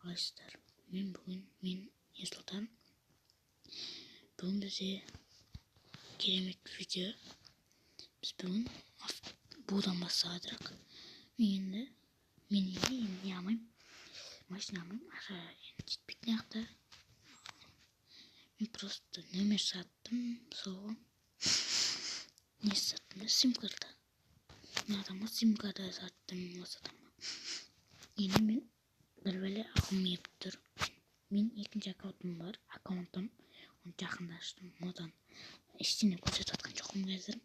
Қалайсыздар? Мен бүгін, мен Ерсұлтан. Бүгін бізде керемет видео. Біз бүгін будан бастап жатырық. Мен енді не алмаймын, машина алмаймын, ақша енді жетпейді мына жақта. Мен просто нөмір саттым, сол не саттым да, сим карта. Мына адамға сим карта саттым, осы адамға. Енді мен бір бәле алғым келіп тұр. Мен екінші аккаунтым бар, аккаунтым. Оны жақында аштым, одан ештеңе көрсетіп жатқан жоқпын қазір.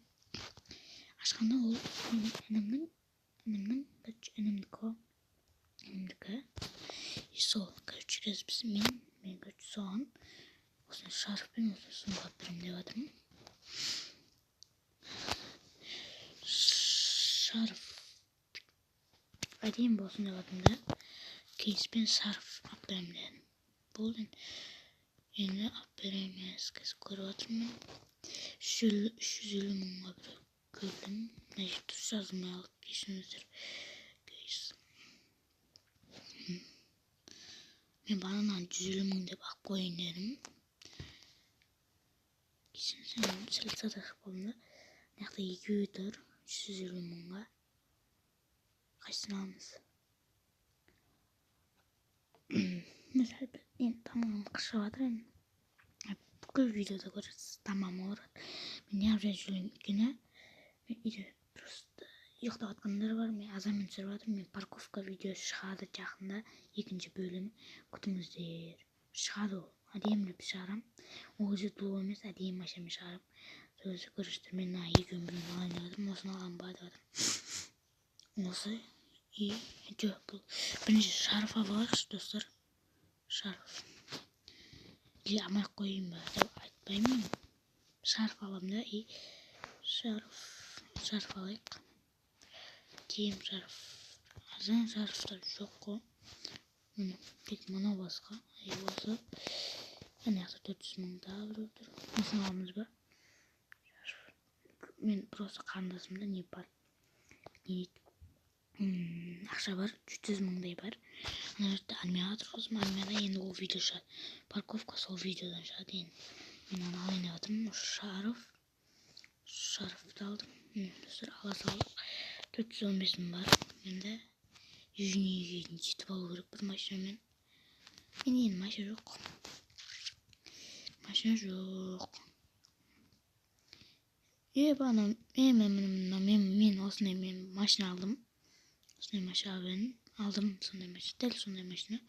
Ашқанда ол менің інімнің, короче, інімдікі, інімдікі. И сол, короче, қазір біз, мен, короче, соған осындай шарф пен осындай сумка алып беремін деп жатырмын. Шарф әдемі болсын деп жатырмын да. Кейс пен шарф алып беремін дедім. Болды енді. Енді алып береміз. Қазір көріп жатырмын. 350 мыңға бір көрдім. Мына жерде дұрыс жазылмай қалды, кешіріңіздер. Кейс. Мен бағана 150 мың деп алып қояйын дедім. Кешіріңіздер, мен сәл сатасып қалдым да. Мына жақта екеуі тұр. 350 мыңға. Қайсысын аламыз? Мен сәл бір енді тамағым қышып жатыр енді. Бүкіл видеода көресіз, тамағым ауырады. Мен неғып жай сөйлеймін? Өйткені мен үйде просто ұйықтап жатқандар бар. Мен азанмен түсіріп жатырмын. Мен парковка видеосы шығады жақында, екінші бөлімі. Күтіңіздер. Шығады ол. Әдемілеп шығарамын. Ол кезде дуло емес, әдемі машинамен шығарамын. Сол кезде көресіздер. Мен мына екеуінің біреуін алайын деп жатырмын. Осыны аламын ба деп жатырмын. Осы и жоқ, бұл бірінші шарф алып алайықшы, достар. Шарф. Или алмай ақ қояйын ба деп айтпаймын. Шарф аламын да, и шарф алайық. Киім шарф. Арзан шарфтар жоқ қой. Міне, тек мынау басқа. И осы. Ана жақта 400 мың тағы біреу тұр. Осыны аламыз ба? Шарф. Мен просто қарындасымда не бар? Не дейді? Ақша бар, 300 мыңдай бар. Ана жақта армияға тұрғыздым. Армияда енді ол видео шығады. Парковка сол видеодан шығады енді. Мен аны алайын деп жатырмын. Шарф. Шарфты алдым. Міне, достар, ала салдық. 415 мың бар. Енді Южныйге дейін жетіп алу керек бір машинамен. Мен енді машина жоқ. Машина жоқ. Е, бағана, е, мен, мен, мен, мен, мен осындай мен машина алдым. Осындай машина алып едім. Алдым сондай машина, дәл сондай машина.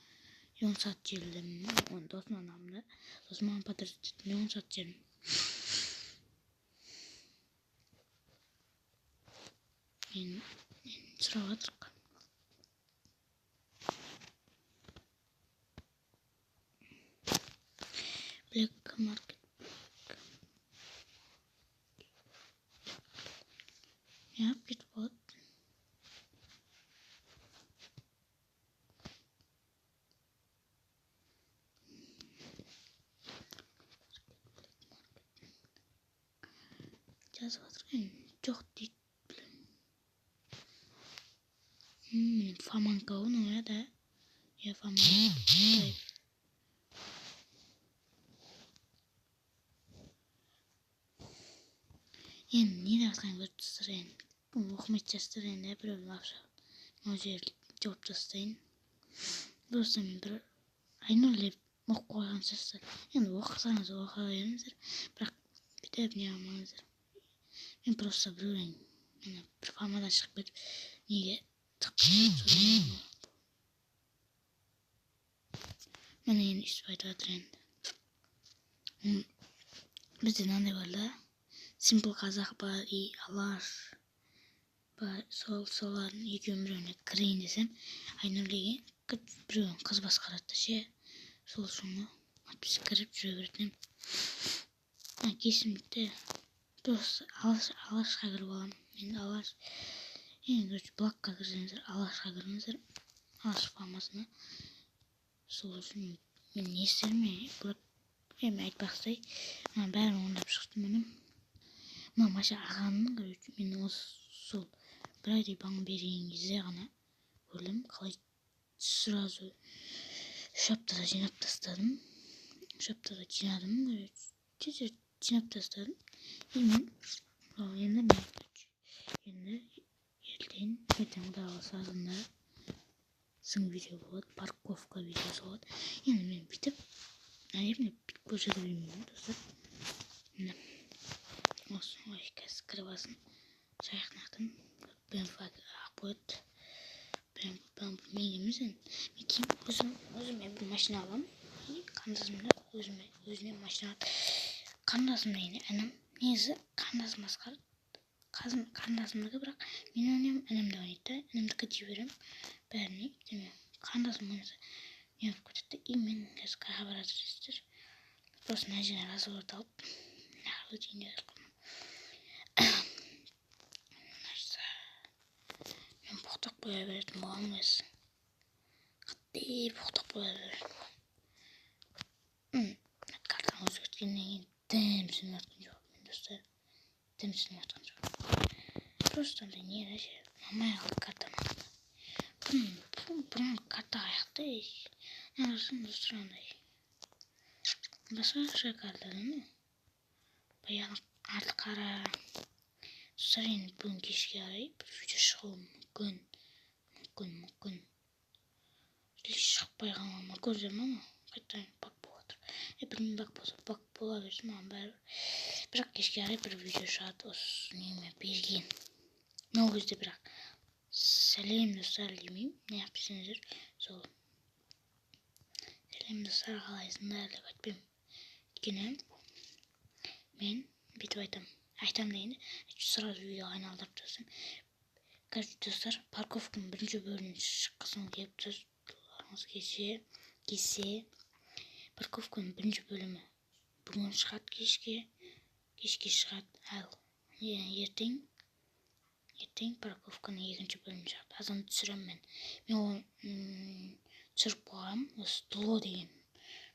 И оны сатып жібердім. Оны досымнан алдым да. Сосын маған подарок етті. Мен оны сатып жібердім. Мен сұрап жатырық. Black Market. Неғып кетіп қалады? Жазып жатыр енді, жоқ дейді, білемін. Міне, Фоманка ғой мынау, иә, да? Иә, Фоманка. Енді не деп жатқанын көріп тұрсыздар енді. Оқымайтын шығарсыздар енді, біреудің ақша. Мынау жерді жауып тастайын. Просто мен бір Айнұр деп оқып қойған шығарсыздар. Енді оқысаңыз оқа беріңіздер, бірақ бүйтіп не қылмаңыздар. Мен просто біреуден, міне, бір фамадан шығып кетіп, неге шығып кетіп, міне енді өйстіп айтып жатыр енді. Бізде мынандай бар да, Simple Қазақ бар, и Алаш бар, солардың екеуінің біреуіне кірейін десем, Айнұр деген біреуін қыз басқарады да ше, сол үшін ғой, біз кіріп жүре беретін едім. Кешірімді, просто Алашқа кіріп аламын. Мен Алаш, енді, короче, Блакқа кірсеңіздер, Алашқа кіріңіздер, Алаш фамасына. Сол үшін мен не істерім, мен Блак, мен айтпақтай, мына бәрін орындап шықтым міне. Мына машина ағаның, короче, мен осы сол бір айдай баң берген кезде ғана көрдім, қалай сразу 3 аптада жинап тастадым. 3 аптада жинадым. Тез жинап тастадым. И мен енді мен енді ертең Құдай қаласа, азанда сын видео болады, парковка видеосы болады. Енді мен бүйтіп, наверное, бүйтіп көрсете бермеймін, достар. Міне, осы, ой, қазір кіріп алсын. Жайық БМВ алып қояды. БМВ мен емес енді. Мен кейін өзіме бір машина аламын. И қарындасым да өзіне машина алады. Қарындасым дегенде інім. Негізі қарындасым басқарады. Қарындасымдікі, бірақ мен ойнаймын, інім де ойнайды да. Інімдікі дей беремін бәріне. Өйткені қарындасым ойнаса не болып кетеді. И мен қазір қаяққа бара жатырсыздар? Просто мына жерден разворот алып, мына жаққа өтейін деп жатырмын. Мен боқтап қоя беретін боламын қазір. Қатты боқтап қоя беремін. Картаны өзгерткеннен кейін дым түсініп жатқан жоқпын мен, достар. Дым түсініп жатқан жоқпын. Просто андай не да ше, ұнамай қалды карта маған. Бұрын карта қаяқта? Мына достар, андай басқаша карта да, баяғы арты қара. Достар, енді бүгін кешке қарай бір видео шығуы мүмкін. Мүмкін. Или шықпай қалуы мүмкін. Көрдіңдер ма, анау? Қайтадан баг болып жатыр. Білмеймін, баг болса, баг бола берсін, маған бәрібір. Бірақ кешке қарай бір видео шығады осы неме берген. Мен ол кезде бірақ сәлем, достар, демеймін. Неғып десеңіздер, сол сәлем, достар, қалайсыңдар деп айтпаймын. Өйткені мен бүйтіп айтамын. Айтамын дегенде сразу видеоға айналдырып тастаймын. Короче, достар, парковканың бірінші бөлімін шыққысым келіп тұрғыңыз келсе, парковканың бірінші бөлімі бүгін шығады кешке, кешке шығады. Ал ертең парковканың екінші бөлімі шығады. Азан түсіремін мен. Мен оны түсіріп қойғанмын. Осы Дуло деген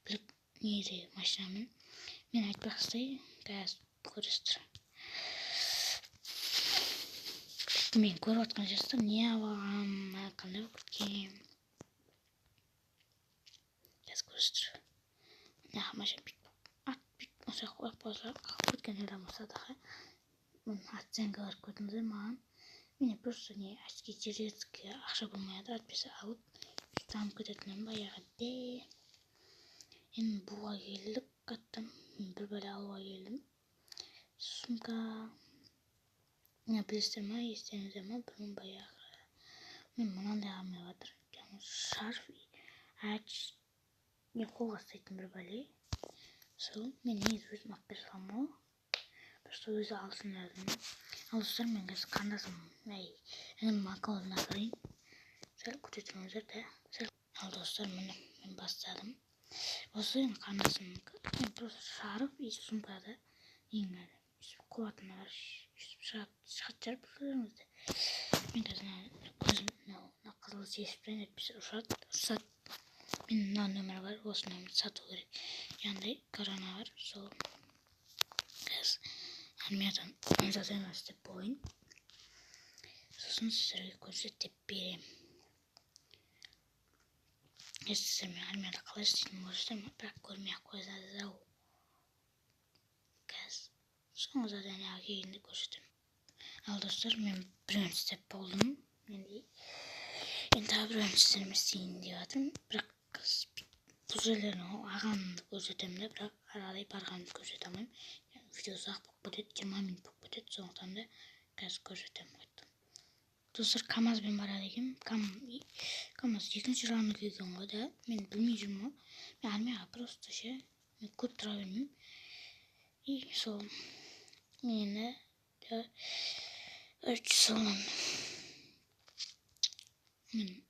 біліп неде машинамен. Мен айтпақшы, қазір көресіздер. Мен көріп жатқан шығарсыздар, не алғанмын, қандай болып кеткен. Қазір көресіздер. Мына машина бүйтіп ат бүйтіп осы жаққа қойып қойса, қалып кеткен адам болса дағы. Мұның оценкалар көрдіңіздер маған. Менде просто не очки дерзкий ақша болмай жатыр, әйтпесе алып дамып кететін едім баяғы де. Енді буға келдік, қаттым. Мен бір бәле алуға келдім. Сумка. Не білесіздер ма, естеріңізде ма, бұрын баяғы мен мынандай алмай жатыр. Жаңағы шарф, әч, не қолға ұстайтын бір бәле. Сол, мен негізі өзім алып бере саламын ғой. Просто өзі алсын дедім. Ал достар, мен қазір қарындасым, әй, інім аккаунтына кірейін. Сәл күте тұрыңыздар да. Сәл. Ал достар, міне мен бастадым. Осы енді қарындасымнікі. Мен просто шарф и сумкада ең әлі өйстіп қуатыны бар. Өйстіп шығатын шығар білесіздер. Мен қазір мына көзім, мына қызыл шешіп тұрайын, әйтпесе ұшады, ұрсады. Мен мына нөмір бар, осы нөмірді сату керек. Яғни корона бар, сол қазір армиядан задание істеп болайын. Сосын сіздерге көрсетіп беремін. Сіздер мен армияда қалай істейтінін көрсетемін, бірақ көрмей ақ қойсаңыз ау. Қазір соңғы заданиеға келгенде көрсетемін. Ал достар, мен біреуін істеп болдым. Енді тағы біреуін істейін деп жатырмын. Бірақ бұл жерлерін ағамды көрсетемін де, бірақ ары қарай барғанымды көрсете алмаймын. Видео ұзақ болып кетеді, 20 минут болып кетеді, сондықтан да қазір көрсетемін қайтадан. Достар, КамАЗбен барады екенмін. КамАЗ екінші ранг екен ғой да. Мен білмей жүрмін ғой. Мен армияға просто ше, мен көп тұра бермеймін. И сол мені короче, соны мен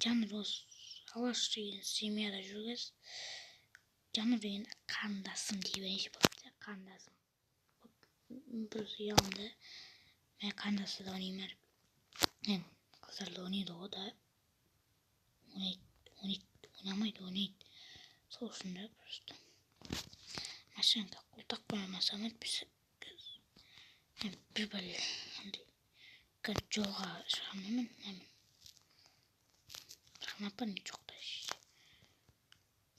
Жаннұр осы Алаш деген семьяда жүргіз. Жаннұр деген қарындасым дей берейінші болыпты, қарындасым. Просто ұяламын да. Мен қарындасы да ойнаймын әлі. Енді қыздар да ойнайды ғой да. Ойнайды, ойнайды, ойнамайды, ойнайды. Сол үшін де просто машинка қолтақ қоймасам әйтпесе мен бір бәле андай жолға шығамын мен. Бірақ напарник жоқ та.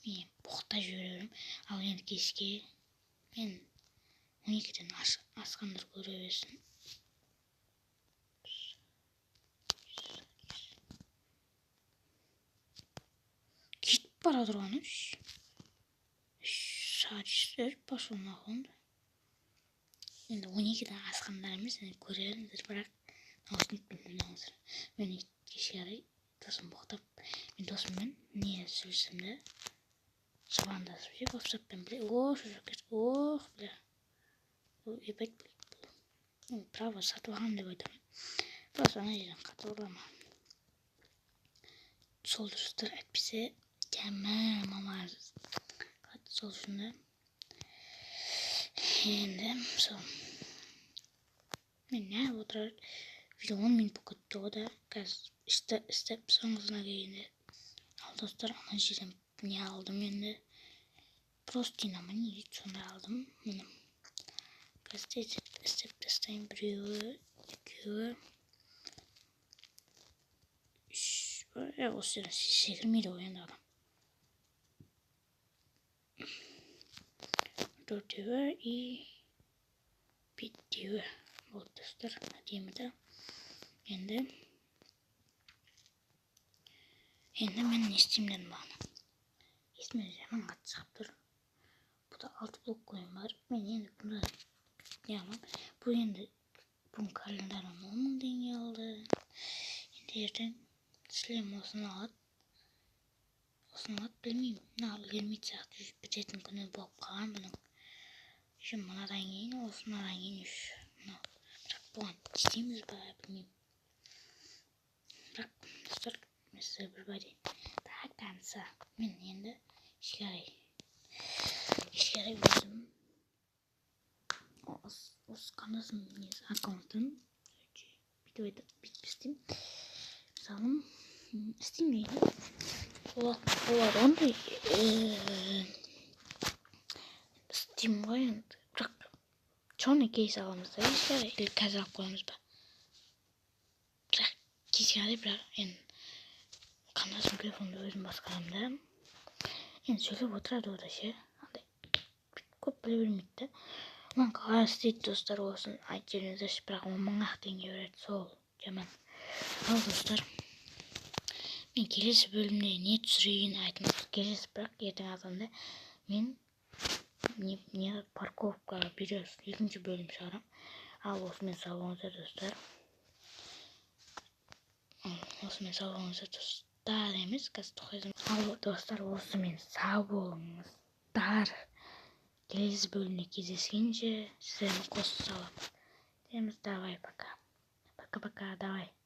Мен боқтап жібере беремін. Ал енді кешке мен 12-ден асқандар көре берсін. Кетіп бара тұрғаны 3 сағат пошел нахуй. Енді 12-ден асқандар емес, енді көреріңдер, бірақ наушникпен тыңдаңыздар. Мен кешке қарай досым боқтап, мен досыммен не сөйлесем да, звондасып ше, ватсаппен, бля, о, шошып кетті, ох, бля, ебать, право сатып алғанмын деп айтамын. Просто ана жерден қатты ұрла. Сол дұрыстар, әйтпесе жаман мама қатты. Сол үшін да енді сол мен неғып отырар, видео 10 минут болып кетті ғой да, қазір істі істеп соңғысына келгенде. Ал достар, ана жерден не алдым енді, простыня ма, не дейді, сондай алдым. Міне, қазір тез істеп тастайын. Біреуі, екеуі, үш. Осы жерден секірмейді ғой енді адам. Төртеуі и бетеуі болды, достар, әдемі да. Енді мен не істеймін дедім бағана, есіме жаман қатты шығып тұр. Бұда алты блок койым бар. Мен енді бұны не аламын? Бұл енді бүгін календардан 10 000 теңге алды. Енді ертең шлем осыны алады, осыны алады, білмеймін. Мына үлгермейтін сияқты, бітетін күні болып қалған бұның еще. Мынадан кейін, осынадан кейін еще мынау. Бірақ бұған жетеміз ба, білмеймін. Бірақ, достар, мен сіздерге бір айтайын до конца. Мен енді кешке қарай өзім осы қандасым несі аккаунтын бүйтіп айтады, бүйтіп істеймін, мысалы, істеймін дейді, болады ондай істеймін ғой енді. Бірақ черный кейс аламыз да кешке қарай или қазір алып қоямыз ба? Бірақ кешке қарай, бірақ енді қандасым телефонды өзім басқарамын да, енді сөйлеп отырады о да ше, андай көп біле бермейді да. Мына қалай істейді, достар, осыны айтып жіберіңіздерші. Бірақ 10 000 ақ теңге береді, сол жаман. Ал, достар, мен келесі бөлімде не түсірейін, айтыңыз. Келесі, бірақ ертең азанда мен не парковка видеосы екінші бөлім шығарамын. Ал осымен сау болыңыздар, достар. Осымен сау болыңыздар, достар, емес, қазір тоқтаймын. Ал, достар, осымен сау болыңыздар. Келесі бөлімде кездескенше сіздерді қош саламын дейміз. Давай, пока, пока, пока, давай.